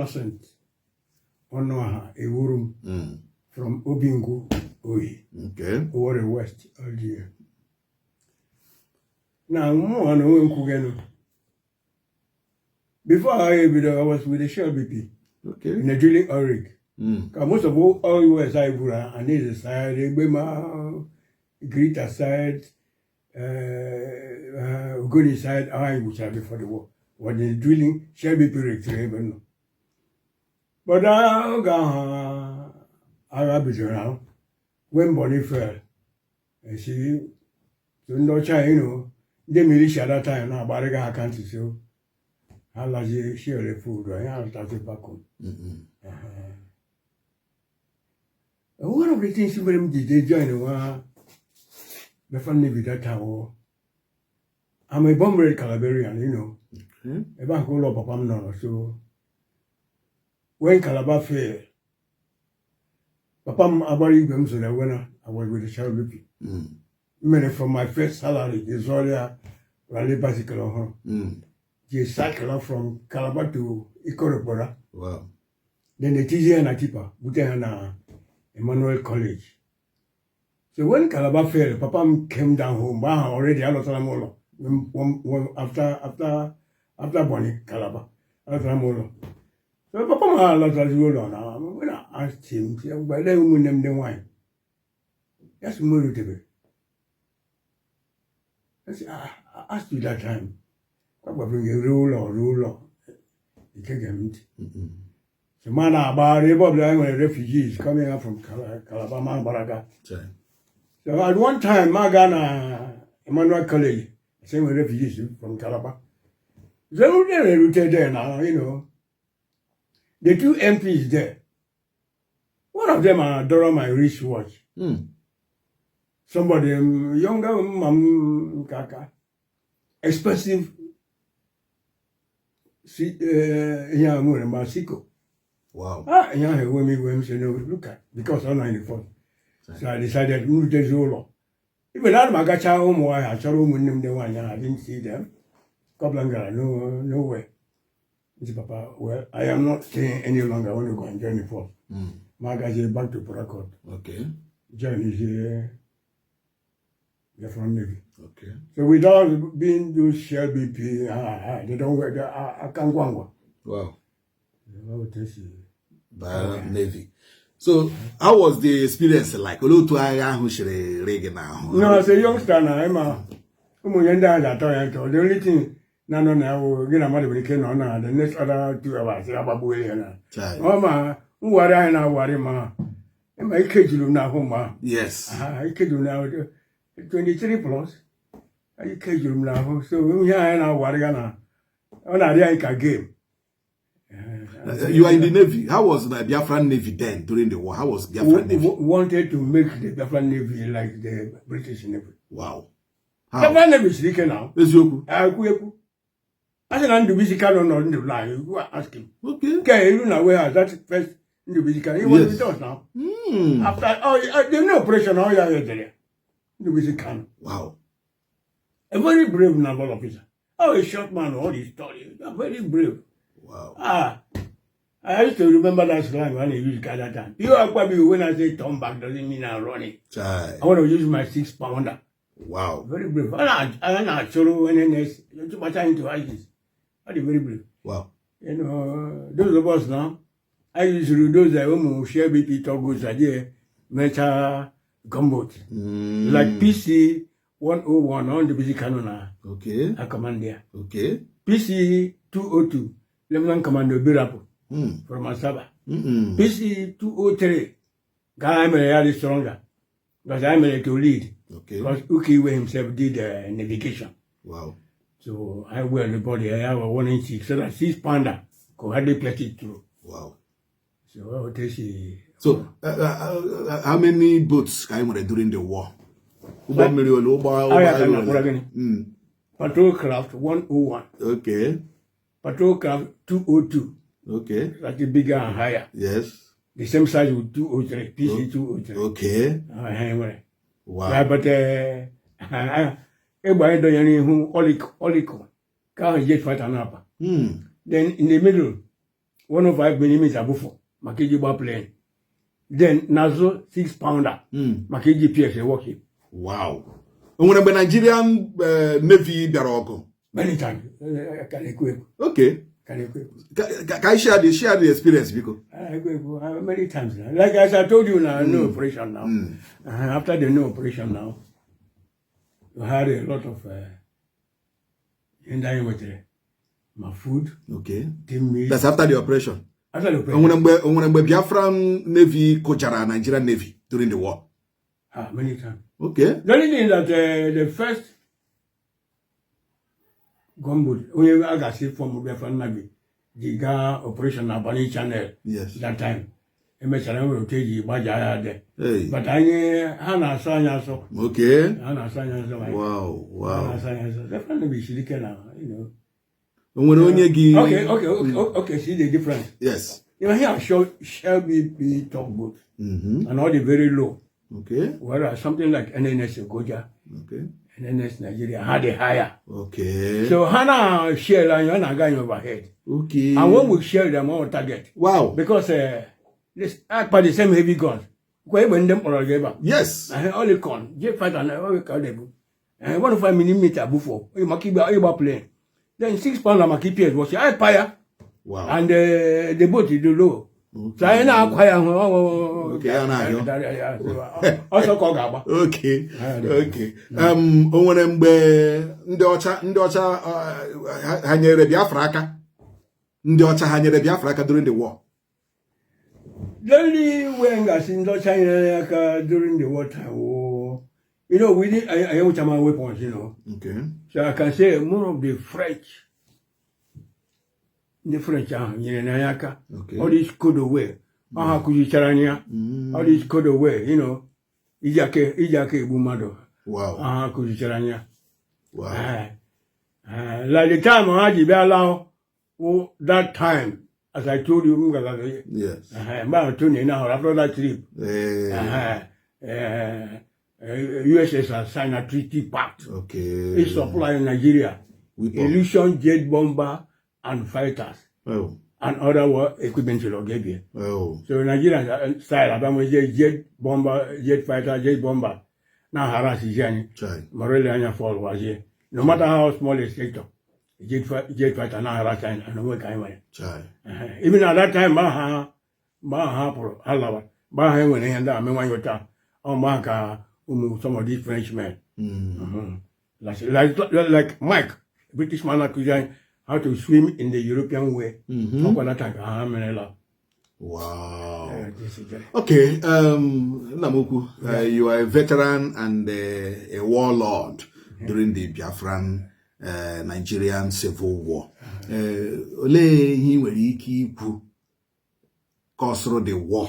Innocent Ọnụọha Ewurum from Obingwu Oyi, Owerri West LGA. Na mụnwa na onwe m kwugenu. Before I ebido, I was with the Shell BP in a drilling oil rig. Ka most of oil wells anyị gwuru Anize side, Egbema, Grita side, Ogoni side, anyị gwuchara before the war. Was the drilling Shell BP rig tiri ebe m nọ. But oge ahụ agha bidoro ahụ, when Bonny fell, esi so ndị ọcha ndị militia that time na-agbarịga ha aka ntị, so ha lazie Shell food anyị alọtazi back home. One of the things mere m ji jee join nwa Biafran Navy that time was, I'm a born bred Calabarian. Ebe ahụ ka ụlọ papa m nọrọ. So when Calabar fell, papa m agbara igwe m zụrụ when I was with the Shell BP. Mere from my first salary, zụọrọ ya Raleigh bicycle ọhụrụ. Ji cycle from Calabar to Ikot Okpora. Then etizie ya na tipper bute ha na Emmanuel College. So when Calabar fell, papa m came down home. Mgbe ahụ already alọtara m ụlọ. When after Bonny, Calabar, alọtara m ụlọ. So papa m alọtazi ụlọ na when I asked him, sị, "Mgbe lee ụmụnne m ndị nwaanyị?" Ya sị m erutebe. I said, I asked you that time. Gwagwabụ gị ruo ụlọ, ruo ụlọ. Ike gee m ntị. So ma na-agbagharị ebe ọbụla e nwere refugees coming out from Calabar, ma gbaraga. Chai. So at one time, ma gaa na Emmanuel College, same with refugees from Calabar. So they erute there now, the two MPs there, one of them adọrọ my wristwatch. Somebody younger, kaka, expensive, si, ihe a nwere ma Seiko. Ah, ihe ahụ ewe m iwe, m sị, "No, look at," because ọ nọ in the front. So I decided m rutezi ụlọ. Even ana m agacha ụmụ nwaanyị achọrọ ụmụnne m ndị nwaanyị ahụ, I didn't see them. Couple m gara no, nowhere. Nsị papa, "Well, I am not staying any longer. I want to go and join the force." Ma agazie back to Port Harcourt. Join the Biafran Navy. So without being those Shell BP, they don't wear the aka ngwa ngwa. Well, this is- Baa Navy. So how was the experience like? Olee otu agha ahụ siri rị gị n'ahụ? No, as a youngster na ịma ụmụ ihe ndị ahụ ga-atọ ya ntọ. The only thing na-anọ na ya wụ gị na mmadụ nwere ike nọ na the next other 2 hours ya gbagbuo ya na. Chai. Ọ ma mwari anyị na-awari ma ịma ike juru m n'ahụ mgbe ahụ. Ah, ike juru m n'ahụ, 23 plus, ike juru m n'ahụ, so ihe anyị na-awari ya na ọ na-adị anyị ka game. You are in the Navy. How was the Biafran Navy then during the war? How was Biafran Navy? Wanted to make the Biafran Navy like the British Navy. How? Biafran Navy siri ike now. Eziokwu. Ekwu ekwu. A sị na Ndubuisi Kanu nọ ndụ na you ask him. Nke eru na warehouse, that first Ndubuisi Kanu, he was with us now. After oh, the new operation, oh yeah, yeah, Ndubuisi Kanu. A very brave naval officer. Oh, a short man, all his story. Very brave. Ah, I used to remember that slang when I used that time. You are probably, when I say turn back doesn't mean I'm running. Chai. I want to use my 6 pounder. Very brave. I not sure when too much into ISIS. Very, very brave. Those of us now, I used to those that ụmụ Shell BP tugboats are mecha gunboat. Like PC 101 on the busy Kanu na a command there. PC 202, Lieutenant Commander Birapu from Asaba. PC 203, guy mere ya dị stronger because I mere to lead. Because Ukiwe himself did navigation. So I wear the body, I have a 1 inch so that 6 pounder could hardly pierce it through. So I would say, So, how many boats ka anyị nwere during the war? Ụgbọ mmiri ole? Ụgbọ Agha ka agha na-akpọrọ ole? Gịnị? Patrol craft 101, patrol craft 202, that's the bigger and higher. The same size with 203, PC 203. Anyway. Yeah, but egbe anyị dọnyere ihu Oerlikon ka ahụ jet fighter na-apa. Then in the middle, 105 mm abụfọ maka iji gba plane, then n'azụ 6 pounder maka iji pierce warship. Wow. O nwere mgbe Nigerian Navy bịara ọgụ? Many times. Ka na-ekwu ekwu. Ka na-ekwu ekwu. Ka anyị share the experience, biko. Ekwu ekwu many times now. Like as I told you now, no operation now. After the no operation now, we had a lot of ndị anyị nwetara ma food, team meat. That's after the operation. After the O operation. nwere mgbe Biafran Navy kụjara Nigerian Navy during the war? Ah, many times. Okay. The only thing that the first gunboat onye a ga-asị from Biafran Navy ji gaa operation na Bonny Channel that time, emechara nwere otu eji gbaja ya dị. Hey. But anyị ha na-asọ anyị asọ. Ha na-asọ anyị asọ. Ha na-asọ anyị asọ. Biafran Navy siri ike na. O nwere onye gị? Okay, see the difference. Yes. Here Shell BP tugboat and all the very low. Whereas something like NNS Ogoja, NNS Nigeria had a higher. So ha na shell anyị, ọ na-aga anyị overhead. And when we shell them on target, because this akpa the same heavy guns. Kwa egbe ndị mkpọrọ gị ebe a. Oerlikon, jet fighter na ọ ka ọ na-ebu. 105 mm bufo, maka ịgba plane. Then 6 pounder maka EPS was I fire and the boat is low. So anyị na-akwa ya hụ. Okay, ya na-ahịọ. Ọsọ ka ọ ga-agba. Okay. O nwere mgbe ndị ọcha ha nyere Biafra aka? Ndị ọcha ha nyere Biafra aka during the war? The only way m ga-asị ndị ọcha nyere aka during the war time wụ, we didn't, I enwecha my weapons. So I can say more of the French, ndị French ahụ nyere anyị aka. All this code way, ọ ha kụzichara anyị ya. All this code way, iji aka egbu mmadụ. Ọ ha kụzichara anyị ya. Like the time ha ji bịa laa wụ that time, as I told you, m gara mgbe ahụ Tony na after that trip, USSR signed a treaty pact. It supply Nigeria Weapon. Ilyushin jet bomber and fighters and other war equipment to Gabia. So Nigerian style abamwe jet bomber, jet fighter, jet bomber. Now harass anyị. Chai. Morale anya fall was here. No matter how small a sector, jet fighter now harass anyị and onwe ka anyị nwere. Chai. Even at that time, mgbe ahụ ha pụrụ, ha lawa, mgbe ahụ e nwere ihe ndị a menwanye taa, ọ mgbe ahụ ka ụmụ some of these Frenchmen like Mike, British man akụzi anyị how to swim in the European way. Ọkwa that time ka ha merela. This is it. Okay, Nnamukwu, you are a veteran and a warlord during the Biafran Nigerian Civil War. Olee ihe ị nwere ike ikwu causeụrụ the war?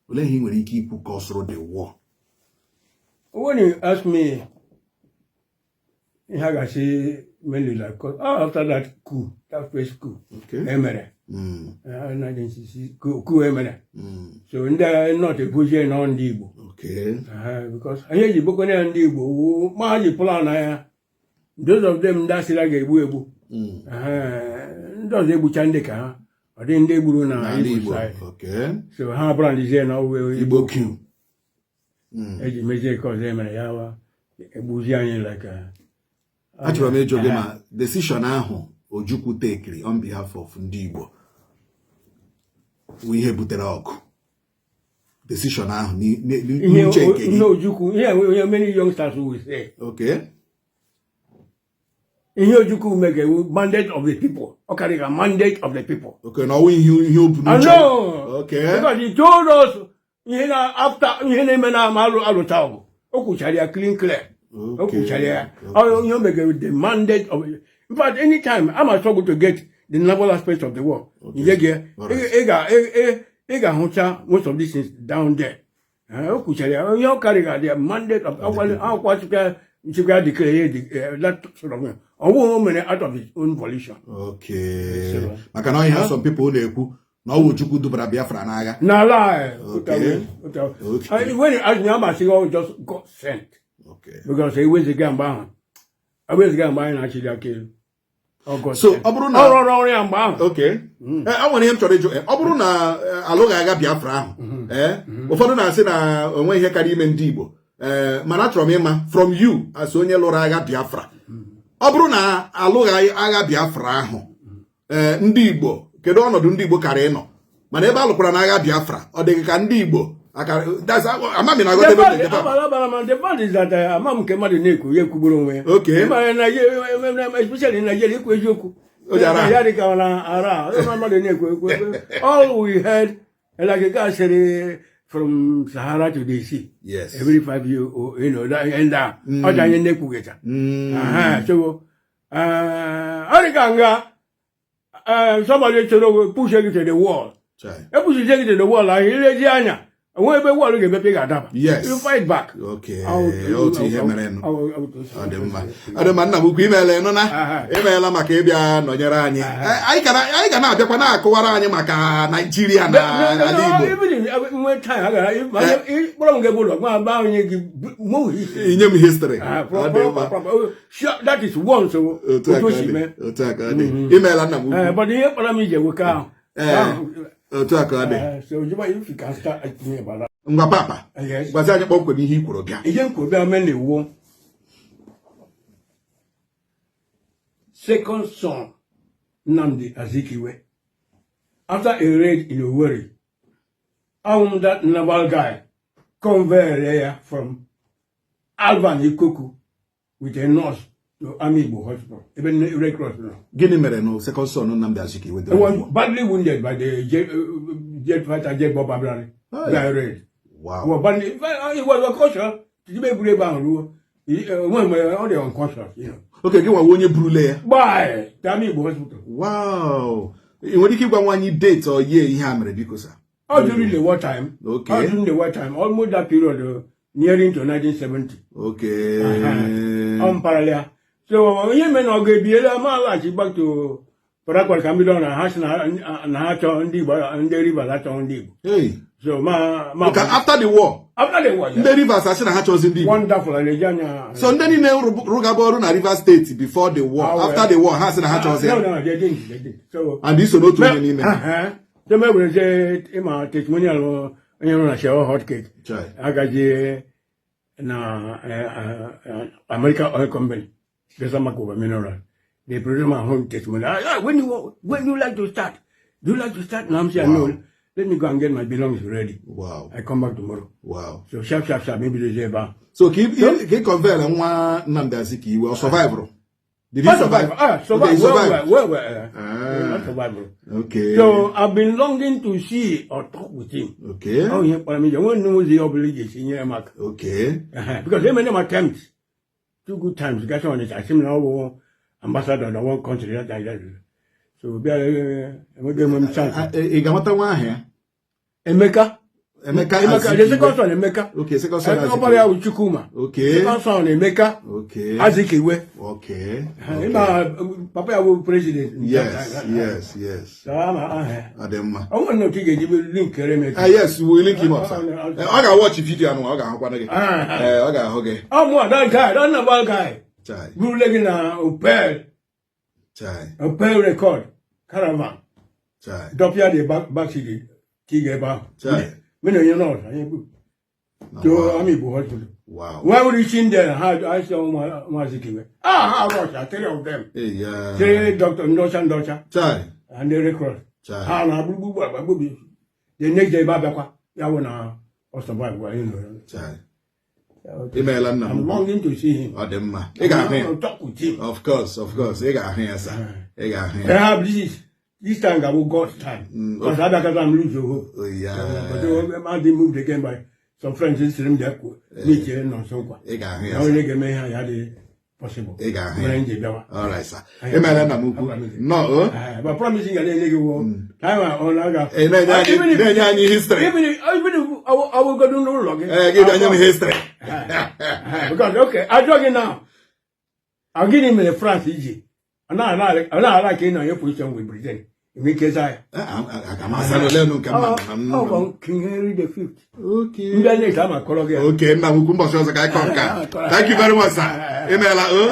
Olee ihe ị nwere ike ikwu causeụrụ the war? When you ask me, ihe a ga-asị mainly like, oh, after that coup, that first coup, emere, 1960 coup emere. So ndị North ebuzie nọ ndị Igbo. Because anyị eji bokone ya ndị Igbo wụ ma ha ji plan ya. Those of them ndị asịrị ga-egbu egbu. Ndị ọzọ egbucha ndị ka ha. Ọ dị ndị gburu na N'ala Igbo Igbo. side. So ha brandizie na ọwụ Igbo coup. Eji mezie nke ọzọ emere ya wa egbuzi anyị like Achọrọ m ịjụ gị ma decision ahụ Ojukwu tekiri on behalf of ndị Igbo bụ ihe butere ọgụ. Decision ahụ ihe n'uche nke ihe gị. Ojukwu ihe many youngsters will say, ihe Ojukwu mege wu mandate of the people. Ọ karịga mandate of the people. Okay, na ọwụ ihe o bu I n'uche. know. Because he told us ihe na after ihe na-eme na ama alụ alụcha ọgụ, o kwuchara ya clean clear. O kwuchara ya. Ọ ihe o megere, the mandate of, in fact, anytime I'm struggle to get the naval aspect of the war, nje gị ị ga-ahụcha most of these things down there. O kwuchara ya ihe ọ karịga the mandate of akwụkwọ chịkwa chịkwa declare ya that sort of thing. Ọ bụghị o mere out of his own volition. Maka na ihe some people na-ekwu na ọwụ Ojukwu dubara Biafra n'agha. Na lie. When you ask me, I'm asking, oh, just God sent. Because eweziga mgbe ahụ, eweziga mgbe anyị na-achịli aka elu. So, ọ bụrụ na- ọ rụrụ ọrụ ya mgbe ahụ. Okay. O nwere ihe m chọrọ ịjụ. Ọ bụrụ na alụghị agha Biafra ahụ, ụfọdụ na-asị na onwe ihe karịa ime ndị Igbo, mana achọrọ m ịma from you as onye lụrụ agha Biafra, ọ bụrụ na alụghị agha Biafra ahụ, ndị Igbo, kedu ọnọdụ ndị Igbo kara ịnọ? Mana ebe a lụkwara n'agha Biafra, ọ dịghị ka ndị Igbo amami na aghọta ebe m na-eje taa. The fact is that ama m nke mmadụ na-ekwu, ya ekwugburu onwe ya. Ịma na Nigeria, especially Nigeria, ikwu eziokwu O ji ara ahụ. ya dị ka ọ na-ara ahụ. Ịma mmadụ na-ekwu ekwu ekwu. All we heard, like a sịrị, from Sahara to the sea, every 5 years, and ọ dị anyị na-ekwughịcha. So ọ dị ka nga somebody chọrọ push you to the wall. Chai. Epush you to the wall ahụ, ilezi anya onwe ebe wall ga-emepe, ga-adaba. You fight back. Otu ihe mere nụ. Ọ dị mma, ọ dị mma. Nna m ukwu, imeela. Ịnụ na imeela maka ịbịa nọnyere anyị. Anyị ga na-abịakwa na-akụwara anyị maka Naijiria na ala Igbo. Nwe time a gara kpọrọ m gị ebe ụlọ gwa gba onye gị mụ history. Inye m history. Ọ dị mma. That is one, so Otu a otu ka o ọ si dị. mee. Otu a ka ọ dị. Imeela, nna m ukwu. But ihe kpọrọ m ije nwoke ahụ. Otu a ka ọ dị. So if you can start asking about that. Ngwa, papa. Yes. Gwazi anyị kpọmkwem ihe i kwuru bịa. Ihe m kwuru bịa mee na-ewu second son Nnamdi Azikiwe after a raid in Owerri, ahụ m that naval guy conveyed ya from Alvan Ikoku with a nurse to Amaigbo Hospital ebe Red Cross nọ. Gịnị mere na second son Nnamdi Azikiwe? He was badly wounded by the jet fighter, jet bomber bịara Hey. raid. Wow. He was badly, in fact, he was unconscious. Tupu eburu ebe ahụ ruo, onwe mgbe ọ dị unconscious. Okay, gị nwawa onye burule ya? Bye. To Amaigbo Hospital. Wow, ị nwere ike ịgwa nwaanyị date or year ihe a mere, biko sir? All during the war time. All during the war time. Almost that period, nearing to 1970. Ọ mpaghara ya. So ihe mere na ọ ga-ebiela ma laghachi back to Port Harcourt ka m bido na ha sị na ha chọọ ndị Igbo, ndị Rivers achọghị ndị Igbo. Hey. So ma Okay, after the war? After the war, yeah. Ndị Rivers asị na ha chọzi ndị Igbo? Wonderful, na-eji anya. So ndị niile rụgaba ọrụ na Rivers State before the war, Ah, well. after the war ha sị na ha chọzi No, ya? no, they didn't, they didn't. So And iso n'otu onye n'ime ha? So me were ịma testimonial onye nọ na Shell hot cake. Chai. Agaji na American Oil Company, Delta Makoba Mineral. They produce my home testimonial. Ah, when you like to start? Do you like to start? No, I'm saying, no. Let me go and get my belongings ready. I come back tomorrow. So sharp, sharp, sharp. Maybe they say, "Ba." So ka ị convey nwa Nnamdi Azikiwe, ọ survive? Did he survive? Ah, survive. Okay, he Well, survived. well. Ah. Not survive. So I've been longing to see or talk with him. Oh, yeah, but I mean, you won't know the obligation, yeah, Mark. Because they made them attempts two good times. Get on it. I see now ambassador in one country that like that. So be we give him chance. Ah, ị ga-amata nwa ahụ ya? Emeka. Emeka Emeka, the Azikiwe. second son Emeka. Okay, second son Ọkpara ya Azikiwe. bụ Chukwuma. Okay. Second son Emeka Azikiwe. Ịma papa ya bụ president. Yes. So ama aha. Ọ dị mma. Ọ nwere otu ị ga-eji link kere m. Ah, yes, we will link him up, sir. Ah, ah, ah. Ọ ga-watch video anụ, ọ ga-ahụkwanụ gị. Ah. Ọ ga-ahụ gị. Ọ mụ that guy, that number guy. Chai, Burule gị na Opel, chai, Opel record, caravan. chai. Dọpịa the back seat tiga ebe ahụ. Chai. Mụ na onye nọọsụ anyị bụ. To Amaigbo Hospital. When we reaching there, ha I saw Maazị Kiwe. Ah, ha rush, three of them. Hey, yeah. Three doctor, ndọcha ndọcha, Chai, and the Red Cross. chai. Ha na gbugbugbu agba gbubi. The next day, ba bịakwa, ya bụ na ọ survive gwa. Chai. Imeela, nna m. I'm longing to see him. Ọ dị mma. Ị ga-ahụ ya. I want to talk with him. Of course. Ị ga-ahụ ya, sir. Ị ga-ahụ ya. Perhaps this time ga-abụ God's time. Because abịakọta m lose hope. Oh, yeah. But I dị moved again by some friends sịrị m bịa kwuo n'iche nọ nso nkwa. Ị ga-ahụ ya, Na sir. onye ga-eme ihe a ya dị possible. Ị ga-ahụ ya. Mere m ji bịawa. All right, sir. Imeela, nna m ukwu. Nnọọ, o. But promising ga na-enye gị wo. Time ọ na-aga. Ị na-enye anyị history. Even if awụgodu n'ụlọ gị. Ee, gị bịa nye m history. Because okay, ajụọ gị now. Ọ gịnị mere France ji ọ na-ala ka ị nọ nye position with Britain? Enwe ike zaa ya. Aga m asa n'ole nke mma na Ọ bụ King Henry the Fifth. Okay. Ndị a na-eji ama kọrọ gị ya. Okay, nna m ukwu, mbọchị ọzọ ka anyị kọọ nke a. Thank you very much, sir. Imeela, o.